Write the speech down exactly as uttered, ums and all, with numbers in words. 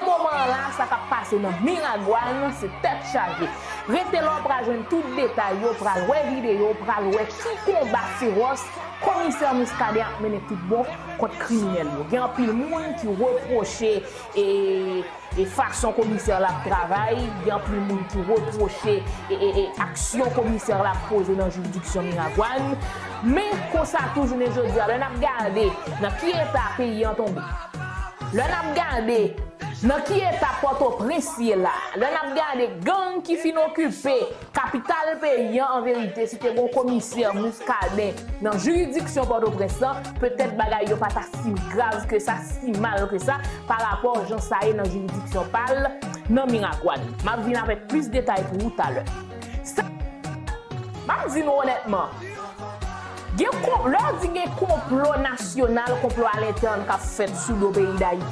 Moman an la, sa k ap pase nan Miragwàn, se tèt chaje. Rete la, w pral jwenn tout detay yo, w pral wè videyo, w pral wè ki konba fewòs komisè Muscadin ap mennen tout bon kont kriminèl yo. Gen anpil moun ki repwoche e, e fason komisè la ap travay, gen anpil moun ki repwoche e, e, e aksyon komisè la ap poze nan jiridiksyon Miragwàn. Men konsa tou, jounen jodi a, lè n ap gade nan ki eta peyi an tonbe, lè n ap gade nan ki eta Pòtoprens ye la, lè n ap gade gang ki fin okipe kapital peyi an, an verite, si te gen yon komisè Muscadin nan jiridiksyon Pòtoprens lan, petèt bagay yo pa ta si grav ke sa, si mal ke sa, pa rapò jan sa ye nan jiridiksyon pa l nan Miragwàn. M ap vin avèk plis detay pou ou talè. Sa, m ap di nou onètman, gen kon-, lè w di gen konplo nasyonal, konplo alentèn k ap fèt sou do peyi Dayiti,